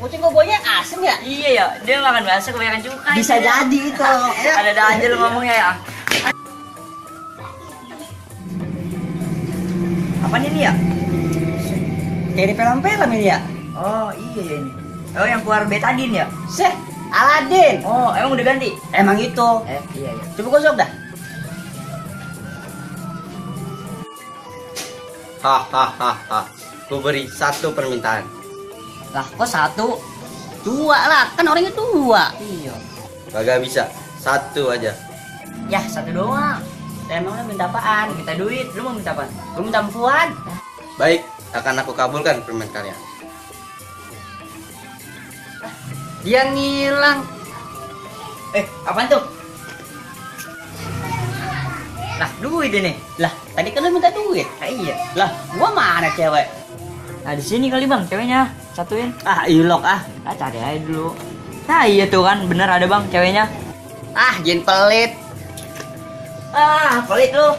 Kucing kok baunya asem ya? Iya ya, dia makan bakso kebanyakan cuka. Bisa jadi itu. Ada aja lu ngomongnya ya. Apa ini ya? Kayak di film-film ini ya? Oh iya ya ini. Oh yang keluar betadin ya? Seh, Aladin. Oh emang udah ganti? Emang itu. Iya ya. Coba gosok dah. Hahaha. Ku beri satu permintaan. Lah kok satu? Dua lah, kan orangnya tua. Iya. Kagak bisa. Satu aja. Ya satu doang. Emang lu minta apaan? Mau minta duit, lu mau minta apa? Gue minta puan. Baik, akan aku kabulkan permintaan kalian. Dia ngilang. Apaan tuh? Lah duit ini. Lah, tadi kan lu minta duit. Iya. Lah, gua mana cewek? Nah di sini kali bang, ceweknya satuin. Ah, ilok ah. Cari aja dulu. Nah iya tuh kan, bener ada bang ceweknya. Ah, jin pelit. Ah pelit lu.